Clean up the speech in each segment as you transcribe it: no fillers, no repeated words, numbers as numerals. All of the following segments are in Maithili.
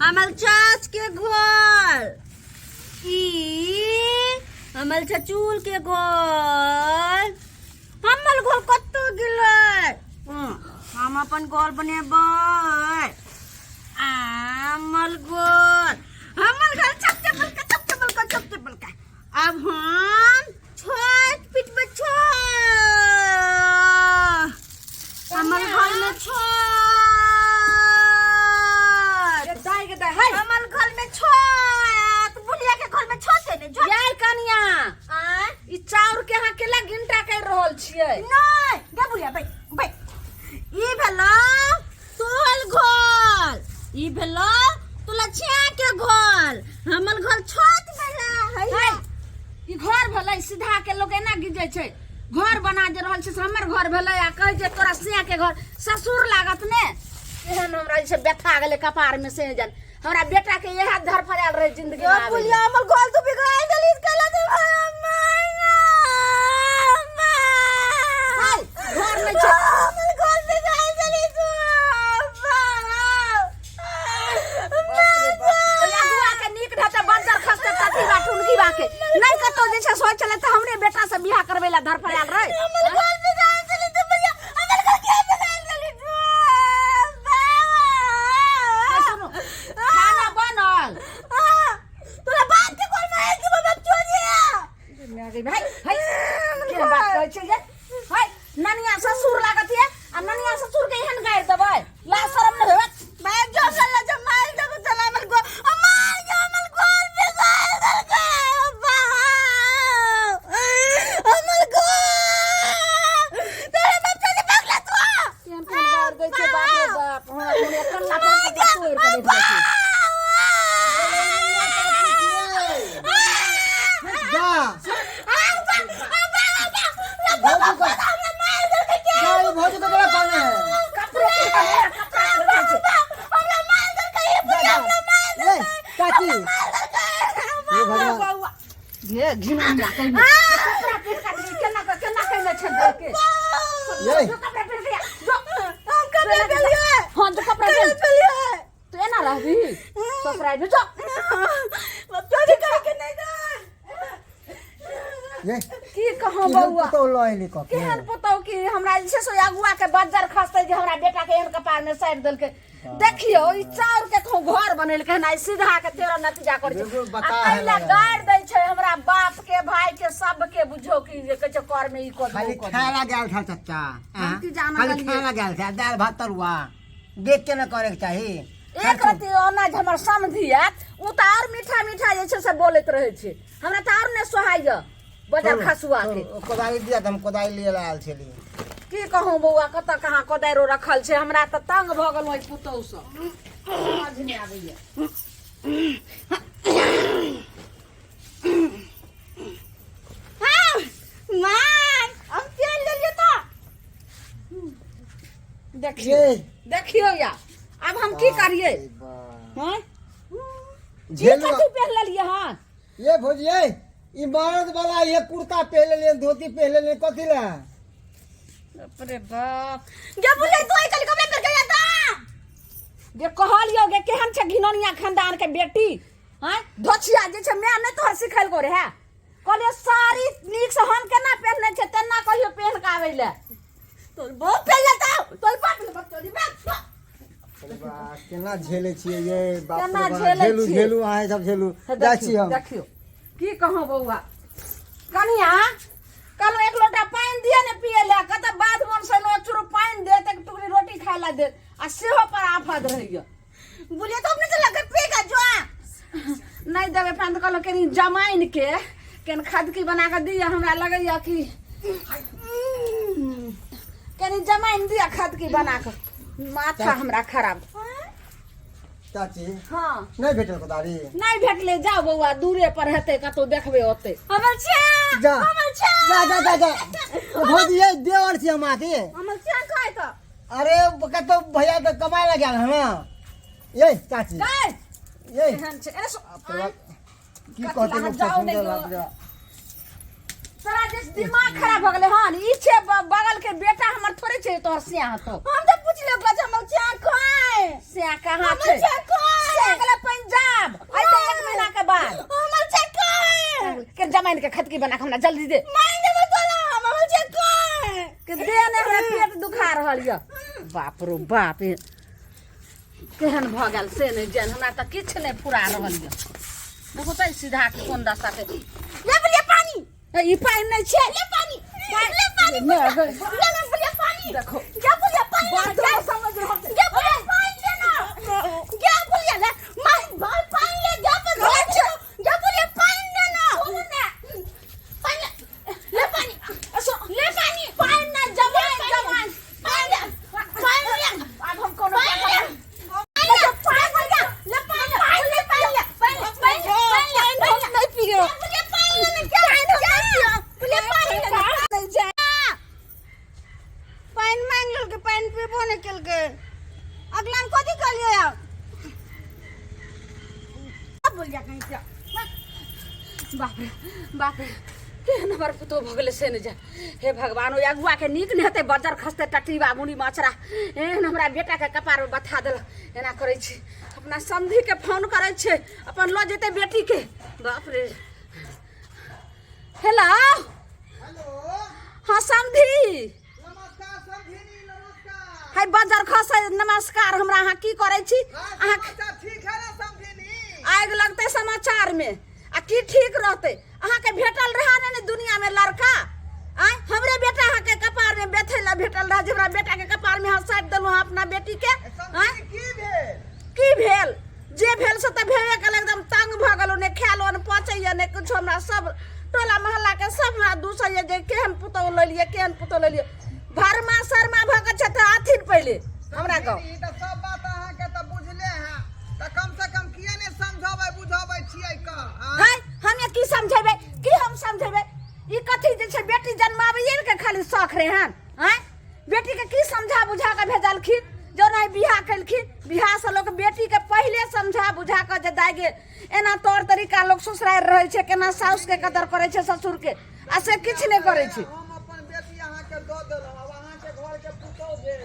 हमर चाच के घर, ई हमर चचूल के घर। हमर घर कतौ गेलै? हम अपन घर बनेबै। हमर घर, हमर घर सबसे बड़का, सबसे बड़का, सबसे बड़का। अब हम छत पिटबै, छत हमर घर में, छत दाई के दाई है। हमर घर में छत, बुढ़िया के घर में छत है ने। यार कनिया, आँय? ई चाउर के अहाँ केला गिनटा कर रहल छियै? नहीं गे बुढ़िया, बैठ बैठ। ई भेलो तोहर घर, ई भेलो तोला छिया के घर, हमर घर छत भेला है। है, ई घर भेलै? सीधा के लोग एना गिजै छै? घर बना जे रहल छै से हमर घर भेलै आ कहै छै तोरा सिया के घर, ससुर लागत ने। एहन हमरा जे छै व्यथा गेलै कपार में से जन हमरा बेटा के इएह धरफड़ायल रहे जिंदगी में आबै। बुढ़िया, हमर घर तू बिगड़ाई देली, कहला तू। हाय, घर नहि छै। हमर घर बिगड़ाई देली तू। ओहि अगुआ के नीक रहतै, बज्जर खसतै तथी बा टुनकी बा के नहि कतौ जे छै सोच छलै तऽ हमरे बेटा से बियाह करबै ला धरफड़ायल रहे। हमर घर बिगड़ाई देली तू बुढ़िया, हमर घर के बिगड़ाई देली तू। हे सुनू, खाना बनल? तोरा बाप के कोन मारे कि बाप चोरिया। भाई भाई, केहन बात कहै छै जे है? ननिया ससुर लागत ये आ ननिया ससुर के एहन गारि देबै? ला शरम नहि होयत? मैं जो साला जो मार देबो चला हमर गो अमार जो हमर गोल बिगाड़ देलकै। अब्बा, हमर गोल तोरा बाप चोरी भागला तू। केहन केहन गारि दै छै, बाप रे बाप! हमरा मोन कल्ला पर के तोड़ि के बैठ जाइ छै। जा भौजी का, जा, ये भौजी का बड़ा कौन है? कपड़ो कपड़ा पहिरने छै। जा, जा। ए, चाची, हे भगवान! घे घिना कहिने कपड़ा पहिर के केना केना कहिने छै देख के। ये। जो कपड़ा पहिर के जो हम कपड़ा पहलिए। हाँ, जो कपड़ा पहिर तू एना रहबी ससुराल में, जो। चोरी करके नहीं दे। ये की कहूँ केहन बौआ? पुतहु लऽ एली कऽ के? केहन पुतहु की हमरा जे छै से अगुआ के बज्जर खसतै जे हमरा बेटा के एहन कपार में साटि देलकै। देखियौ, ई चाउर के कहूँ घर बनेलकै हन, आई सीधा के तेरह नतीजा करै छै। बिल्कुल आ बता है ताहि ला लगल। गारि दै छै हमरा बाप के, भाई के, सबके। बुझौ कि जे कहै छै कर में ई कऽ खाली दू, ओ कऽ दू। खाय ला गेल था चचा। हम की जानऽ खाली गेलियै? खाय ला गेल था, दालि भात तरुआ देख के न करे के चाही। एक रत्ती ओना जे हमर समझी आयत, ओ तऽ आओर मीठा मीठा जे छै से बोलैत रहै छै। हमरा तऽ आओर नहि सोहाइए बजार खसुआ के। कोदारी दिया तऽ हम कोदारी लिए ला आयल छली। की कहूँ बौआ, कतऽ कहाँ कोदारिो रखल छै। हमरा तऽ तंग भऽ गेलहुँ एहि पुतहुसँ, समझ नहि आबैए। हाँ मार, हम चल लेलिए तो। देखियौ। ये। देखियौ या, आब हम की करियै? हँ, ई झेलू। कथी पहिर लेलियै हन? ये भौजी, ये ई मर्द वाला ये कुर्ता पहन लेलियै, धोती पहन लेलियै, कथी ला? बाप रे बाप! गे बुले, तू आई कल कपड़ा पर के जाता। जे कहलियौ गे, केहन छै घिनौनिया खानदान के बेटी? हँ, धोछिया जे छै, माय नहि तोहर सिखेलको रहे? कहलियै साड़ी नीक से हम केना पहिरने छै तेना कहियो पहिर के आबै लए। तोर बाप पे जाता, तोर बाप ने बकचोदी बाप। अरे बा, केना झेले छियै ये बाप केना रे बाप। झेलै झेलू। छियै? झेलू, अहाँ सब झेलू, जाइ छी देखियौ हम। देखियौ, की कहूँ बौआ। कनिया, कहलहुँ एक लोटा पानि दिअ ने पियै लए। कतऽ बाध वन से एलहुँ, एक चूरू पानि देत, एक टुकड़ी रोटी खाय लए देत, आ सेहो पर आफत रहैया। बोलिए तो अपने से लगा पीगा जो। नहि देबै पानि तऽ कहलहुँ कनि जमाइन के केन खदकी बना कऽ दिअ। हमरा लगैया कि कनि जमाइन दिअ खदकी बना कऽ, माथा हमरा खराब। चाची। हाँ। नहि भेटल कोदारी? नहि भेटलै। जाउ बौआ, दूरे पर हेतै कतौ, देखबै ओतै। हमर छे। जा। हमर छे। जा जा जा जा। ओ भौजी, ये देवर छी हम अहाँके। हमर छे खाय तो। अरे, कतौ भैया तऽ कमाय लए गेल हन ने। ये चाची। गै। ये। एहन छै एने की कहते लोग? जाउ सब नहि सुनते गो। बाप रे बाप। तोरा जे दिमाग खराब भऽ गेलै हन। ई छै बगल के बेटा हमर थोड़े छै तोहर सिया हतो। हम तो पूछ ले बच हमर छे खाय। सिया कहाँ हमर छै? छे खाय। सिया गेलै जमाइन के खतकी बना के हमरा जल्दी दे। माइन देबो तोला हम हम जे कोय के दे ने, हमरा पेट दुखा रहल यऽ। बाप रो बाप, ए केहन भऽ गेल से नहि जान, हमरा तऽ किछु नहि फुरा रहल यऽ। देखो तऽ सीधा के कोन रास्ता के। ले बुलिया पानी। ए, ई पानि नहि छै। ले पानी, ले पानी। ले, ले ले बुलिया पानी। देखो। जा बुलिया पानी ले, बात जा। तो समझ रहल छै। जा बुलिया पानी ले ना, जा बुलिया ले मां बाल पानी ले जा पर जा, जा बुलिया पानी ले ना, पानी ले, ले पानी, ले पानी। पानि नहि, जमाइन जमाइन। पानी ले, पानी ले। आब हम कोनो पानी ले, पानी ले, पानी ले, ले पानी ले, पानी ले, पानी ले, पानी ले, पानी ले, पानी ले, पानी ले। नहीं पियो। बुलिया पानी ले ना, जा, जा, बुलिया पानी ले ना। नहीं जाए। पानि मांगि लेलकै, पानि पीबो नहि केलकै। अगला मे कथी कहलियै आब? बोल जा कहीं से। बाप रे बाप रे, केहन हमर पुतोह भऽ गेलै से नहि जान। हे भगवान, ओहि अगुआके नीक नहि हेतै, बज्जर खसतै टटीबा मुड़ी मचरा एहन हमरा बेटाके कपारमे बथा देलक। एना करै छी, अपना समधिके फोन करै छियै, अपन लऽ जेतै बेटीके। बाप रे। हेलो। हेलो। हाँ समधि। नमस्कार समधिनी, नमस्कार। हाय बज्जर खसै, नमस्कार। हमरा अहाँ की करै छी? हाँ, अहाँ समाचार ठीक है ना समधिनी? आगि लगतै समाचार में आ की ठीक रहतै? अहाँके भेटल रहा ने दुनिया में लड़का आय, हमरे बेटा अहाँके कपार में बेथै ला भेटल रहा, जे हमरा बेटा के कपार में अहाँ साटि देलहुँ हँ अपना बेटी के। आय समधिनी, की भेल? की भेल? जे भेल से तऽ भेबे कयल, एकदम तंग भऽ गेलहुँ। नहि खायलो नहि पचैए नहि किछो। हमरा सब टोला मोहल्लाके सब हमरा दूसैए जे केहन पुतहु लेलियै, केहन पुतहु लेलियै। भरमा शर्मा भऽ कऽ छथि अथिन पहिले हमरा गाँव। समधिनी, ई तऽ सब बात अहाँके तऽ बुझले है, तऽ कम से कम किए ने समझाबै बुझाबै छियै का आँय? है हम की समझेबै, की हम समझेबै? ई कथी जे छै, बेटी जन्माबैए के खाली शौख रहे हन? आँय, बेटीके की समझा बुझा कऽ भेजलखिन जो नहि बियाह केलखिन? बियाहसँ लोक बेटीके पहिले समझा बुझा कऽ जे दाइ गे, एना तौर तरीका लोक ससुरारि रहै छै, केना साउसके कदर करै छै ससुरके, आ से किछु नहि करै छै। हम अपन बेटी अहाँके दऽ देलहुँ, आब अहाँके घरके पुतहु भेल,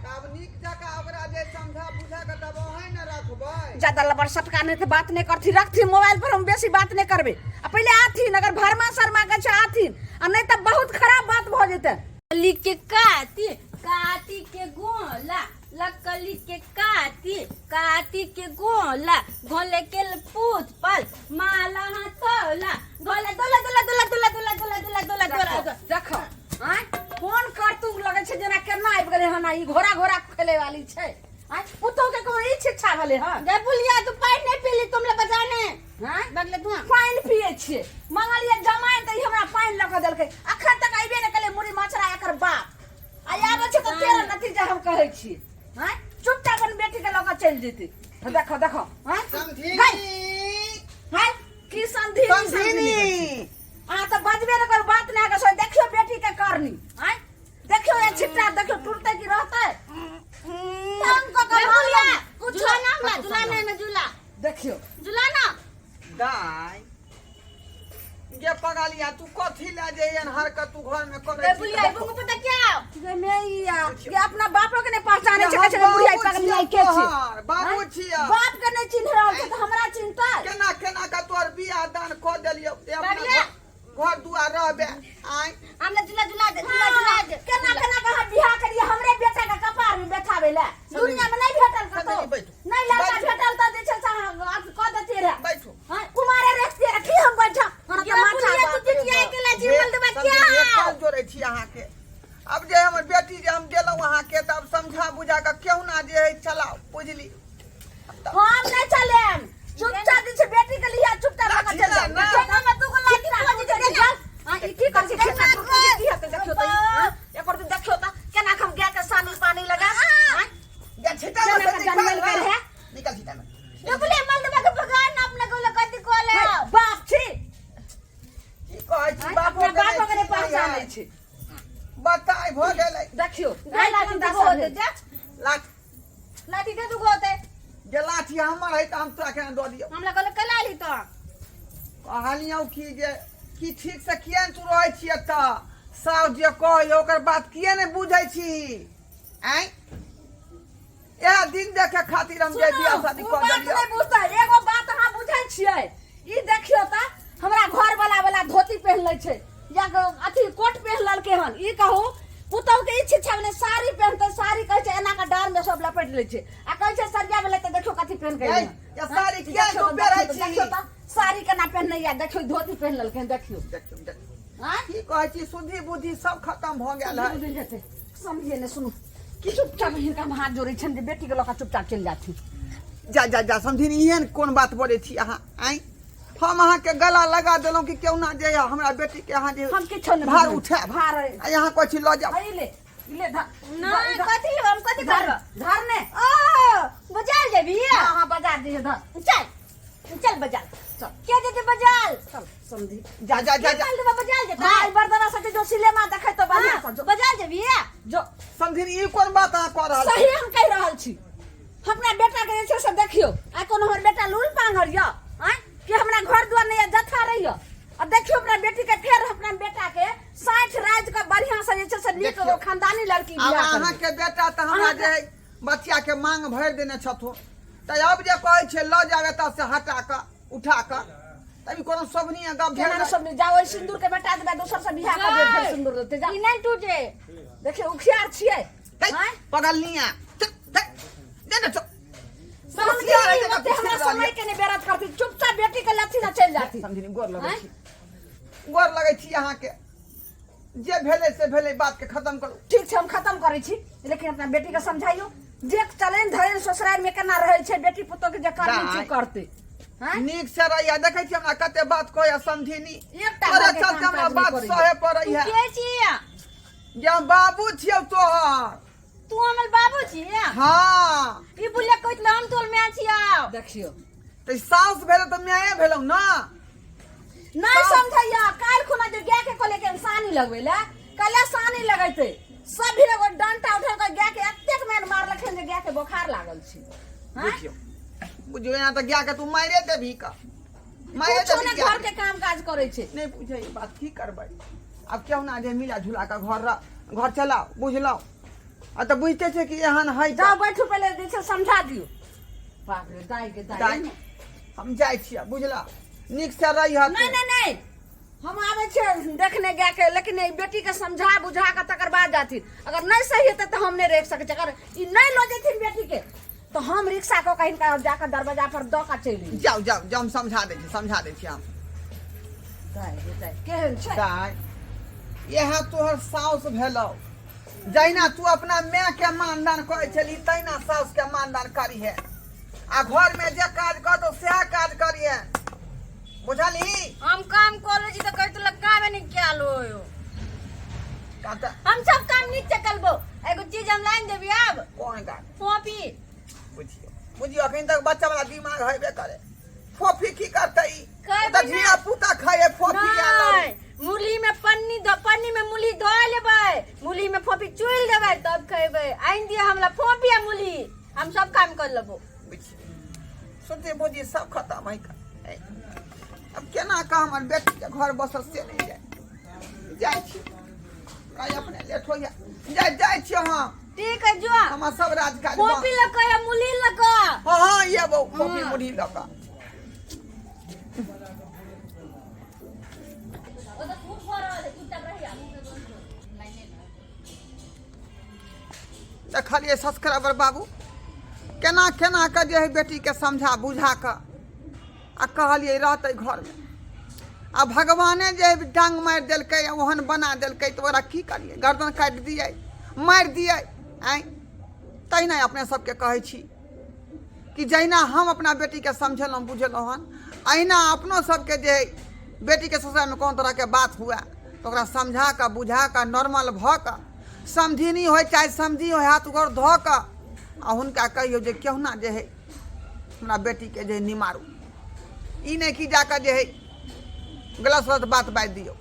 तऽ आब नीक जकाँ ओकरा जे समझा बुझा कऽ तब अहेँ ने रखबै। ज्यादा लबड़ सटका नहि तऽ बात नहि करथिन, रखथिन मोबाइल पर, हम बेसी बात नहि करबै। आ पहिले आथिन, अगर भरमा शर्मा के छै आथिन, आ नहि तऽ बहुत खराब बात भऽ जेतै। लकली के काती काती के गोला, लकली के काती काती के गोला, गोले के पूत पल माला हथौला, गोला दोला दोला दोला दोला दोला दोला दोला दोला दोला। देखो आँय, कोन करतूत लगै छै, जेना केना आबि गेलै हन ई घोड़ा घोड़ा खेले वाली छै। आँय, पुतोह के कोनो ई शिक्षा भेलै हन? जय बुलिया, तू पानि नहीं पीली, तुम ले बजाने आँय, बगले तू पानि पियै छियै, मंगलियै जमाइन तऽ ई हमरा पानि लऽ कऽ देलकै। अखन तक अयबे नहि केलै मुड़ी मचरा एकर बाप। आ आबै छै तऽ तेरह नतीजा हम कहै छी। आँय, चुपचाप अपन बेटी के लऽ कऽ चलि जेतै। देखो देखो, आँय। समधिनी। गई। आँय, की समधिनी? समधिनी। अहाँ तऽ बजबे नहि करू, बात नहि अहाँके। देखियौ बेटी के करनी। आँय, देखियौ एक छिट्टा, देखियौ टूटतै कि रहतै। तंग कऽ कऽ जय बुलिया, कुछो। झूला ना हमरा, झूला नहीं में झूला। देखियौ। झूला ना। दाइ गे पगलिया, तू कथी लए जे एहन हरकत तू घर में करै जय छी? बुलिया, इबू पता क्या? गे मैया, ये अपना बापो के नहीं पहचाने छै, कहै छै बुढ़िया पगलिया के छी। तोहर बाबू छियै। बाप के नहीं चिन्ह रहल छै तऽ हमरा चिन्हतै? केना केना के तोहर बियाह दान कऽ देलियौ जे अपना बढ़िया। घर दुआर रहबे आँय। हमरा झूला झूला दे, झूला झूला दे। केना केना के अहाँ बियाह करियै हमरे बेटा के कपार में बैठाबै लए? दुनिया में नहीं भेटल कतौ? संजय, बैठू। नहीं लड़का बैठू। भेटल तऽ जे छै से अहाँ कऽ देतियै रहे। बैठू। हाँ, कुमारे रखतियै रहे की? हम बैठा हमरा क्या तऽ माथा बुलिया, तू बाप रे दुनिया बाप। के ला जीवन देबा समझी, क्या? एक काज जोड़ै छी अहाँके। अब जे हमर बेटी जे हम देलहुँ अहाँके, तऽ आब समझा बुझा कऽ केहुना जे है चलाउ, बुझली? हम नहीं चलेम, चुपचाप जे छै बेटी के लिया चुपचाप लऽ कऽ चलि जाउ। ना। जेना में दूगो लाठी खोजि के दे जाउ। हाँ, ई की करै छै? खेता टूटतै कि की हेतै? देखियौ तऽ ई, हाँ, एकर तऽ देखियौ तऽ केना हम गाय के सानी पानी लगा, हाँ? जा छिटा केना में के से जनमल निकाल गेल है? निकाल छिटा में। जय बुलिया, मल देबा के भगवान अपने को कथी कोले? है, बाप छी। की कहै छी? हाँ, बापो अपना के बापो के नहि नहि पहचानै चिन्है छै। बताय भऽ गेलै। देखियौ दे लाठी दूगो होते जा। लाठी। लाठी दे, दूगो होते। जे लाठी हमर है तऽ हम तोरा केना दऽ दियौ? हमरा कहले कल आली तो। कहलियौ कि जे कि ठीक से किया ने तू रहै छी एतऽ? साउस जे कहै ओकर बात किया नहि बुझै छी? आँय, इएह दिन देखे खातिर हम जे बियाह शादी ओ कऽ बात देलियौ। नहि बुझतै। एगो बात अहाँ बुझै छियै? ई देखियौ तऽ हमरा घर वाला वाला हन ई कहू पुतहु के ई शिक्षा भेलै साड़ी पहिनतै साड़ी कहै छै एना के डाँर में सब लपेट लै छै आ कहै छै सरिया भेलै तऽ देखियौ कथी पहिन के ए, एलै हन। या साड़ी किया देखियौ तू पहिरै देखियौ, छी? देखियौ तऽ साड़ी केना पहिनने या देखियौ धोती पहिन लेलकै हन, देखियौ देखियौ देखियौ आँय? की कहै छी सुधि बुद्धि सब खतम भऽ गेल है बुझि जेतै समझिए ने सुनू चुपचाप हिनका हम हाथ जोड़ै छियनि जे बेटीके लऽ कऽ चुपचाप चलि जाथिन जा जा जा समझिन एहन कोन बात बजै छी अहाँ आँय हम अहाँके गला लगा देलहुँ कि केहुना जे हमरा बेटीके अहाँ जे हम किछो नहि भार बुझबै। उठायब भार आ अहाँ कहै छी लऽ जाउ आ, ई ले ई ले धर नहीं कथी लेब हम कथी धर करब धर ने ओ बाजार जेबी हाँ हाँ बाजार जइहे धर चल चल बाजार चल। के जेते बाजार चल समझी जा जा जा जा चल देबा बाजार जेता हाँ ई बर्दना सके जो सिनेमा देखै तो बढ़िया हाँ, से जो बाजार जेबी जो समझिन ई कोन बात अहाँ कऽ रहल छी सही हम कहि रहल छी अपना बेटा के जे छै से देखियौ आ कोनो हमर बेटा लूल पांगर यऽ आँय कि हमरा घर दुआर नहि यऽ जथा रही यऽ आ देखियौ अपना बेटी के फेर अपना बेटा के 60 राज के बढ़िया से जे छै से नीक देखियौ। एगो खानदानी लड़की आब बियाह करबै। अहाँके बेटा तऽ हमरा अहाँके- जे है बच्चा के मांग भरि देने छथुन तऽ अब जे कहै छै लऽ जाब एतऽ से हटा कऽ उठा कऽ तब ई कोनो शोभनीय गप केना भेल नहि सब जाओ ओहि सिंदूर के बेटा देबै दोसर से बियाह करबै फेर सिंदूर लेतै जा ई नहि टूटे देखियौ उखियार छियै आँय? पगलनिया दे ने चुप समझी ओते हमरा समय के नहि बेरत करती चुपचाप बेटी के लथी ना चलि जाती समझी गोर लगै आँय? छी गोर लगै छी अहाँके जे भेलै से भेलै बात के खत्म करू ठीक छै हम खत्म करै छी लेकिन अपना बेटी के समझाइयो जे चलनि धरनि ससुरारि में केना रहै छै बेटी पुतोह के जे करनी छै दाइ। करतै आँय? नीक से रहैया देखै छी हमरा कते बात कहैया समझिनी एकटा तोरा घरके चलते काम हमरा काज नहि बात करैया। सहे तू पड़ैया के छिया जे हम बाबू छियौ तोहर तू हमर बाबू छिया हाँ ई बुलिया कहैत रहे, हम तोर माय छिया देखियौ तऽ साउस भेलौ तऽ माये भेलौ ना नहीं समझैया काल्हि खुना जे गाय के कहले के सानी लगबै ले कले सानी लगैते सब भी एगो डंटा उठा के गाय के एतेक मैन मारलखिन जे गाय के बोखार लागल छै हाँ? बुझियौ बुझियौ यहाँ तऽ गाय के तू मारे देबही का मारे कुछो देबही ने गाय घर के काम काज करै छै नहीं बुझे ई बात की करबै आब क्यों ना जे मिला झुला कऽ घर घर चलाओ बुझलहुँ आ तऽ बुझिते छै कि एहन है तऽ जाओ बैठू पहिले जे छै समझा दियौ बाप रे दाइ के दाइ दाइ हम जाइ छियै बुझलऽ नीक से रही नहीं नहीं नहीं हम आबै छियै देखने गाय के लेकिन ई बेटी के समझा बुझा के तकर बाद जाथिन अगर नहीं सही हेतै तऽ हम नहीं रहि सकै छी अगर ई नहीं लऽ जेथिन बेटी के तऽ हम रिक्शा कऽ के हिनका जाकऽ दरवाजा पर दऽ कऽ चलि एबै। जाउ जाउ जाउ हम समझा दै छी समझा दै छी हम दाइ रे दाइ केहन छै दाइ इएह तोहर साउस भेलौ जहिना तू अपना माय के मानदान करै छली तहिना साउस के मानदान करिहे आ घर में जे काज कहतौ सएह काज करिहे बुझलही हम काम कऽ लै छी तऽ कहै तोला कामे नहि कयल होयो का तऽ हम सब काम नीक से करबो एगो चीज हम लाइन देबी आब कोन काज कॉपी बुझियौ बुझियौ अखन तक बच्चा वाला दिमाग हेबे करे फोफी की करतै ई? कहबै ओ तऽ ने। धिया पुता खाए फोफी आयल नहीं मूली में पन्नी द पन्नी में मूली धो लेबै मूली में फोपी चुइल देबै तब खेबै आनि दिअ हमरा फोपी आ मूली हम सब काम कर लेबो सोचे बुझी सब खत्म है का। ए, अब केना कऽ हमर बेटी के घर बसल से नहीं जाए जाइ छी हमरा अपने लेट होइया जाइ जाइ छी हम ठीक है जो हमर सब राज काज फोपी लऽ कऽ या मूली लऽ कऽ हाँ हाँ ये बो फोफी मुढ़ी लऽ कऽ ओ तऽ खूब भऽ रहल है चुपचाप रहिया देखलियै सब्सक्राइबर बाबू केना केना कऽ जे है बेटीके समझा बुझा कऽ आ कहलियै रहतै घरमे आ भगवाने जे है डांग मारि देलकै आ ओहन बना देलकै तऽ ओकरा की करियै गर्दन काटि दियै मारि दियै आँय तहिना अपने सबके कहै छी कि जहिना हम अपना बेटीके समझेलहुँ बुझेलहुँ हन अहिना अपनो सबके जे बेटीके ससुरालमे कोनो तरहके बात हुए तऽ ओकरा समझा कऽ बुझा कऽ नॉर्मल भऽ कऽ समधिनी होइ चाहे समधी होइ हाथ गोर धऽ कऽ आ हुनका कहियौ जे केहुना जे हइ हमरा बेटीके जे निमारू ई नहि कि जा कऽ जे हइ गलत सलत बात बाजि दियौ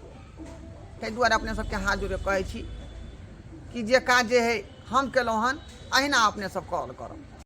ताहि दुआरे अपने सबके हाथ जोड़ि कऽ कहै छी कि जे काज जे हइ हम केलहुँ हन अहिना अपने सब करल करब।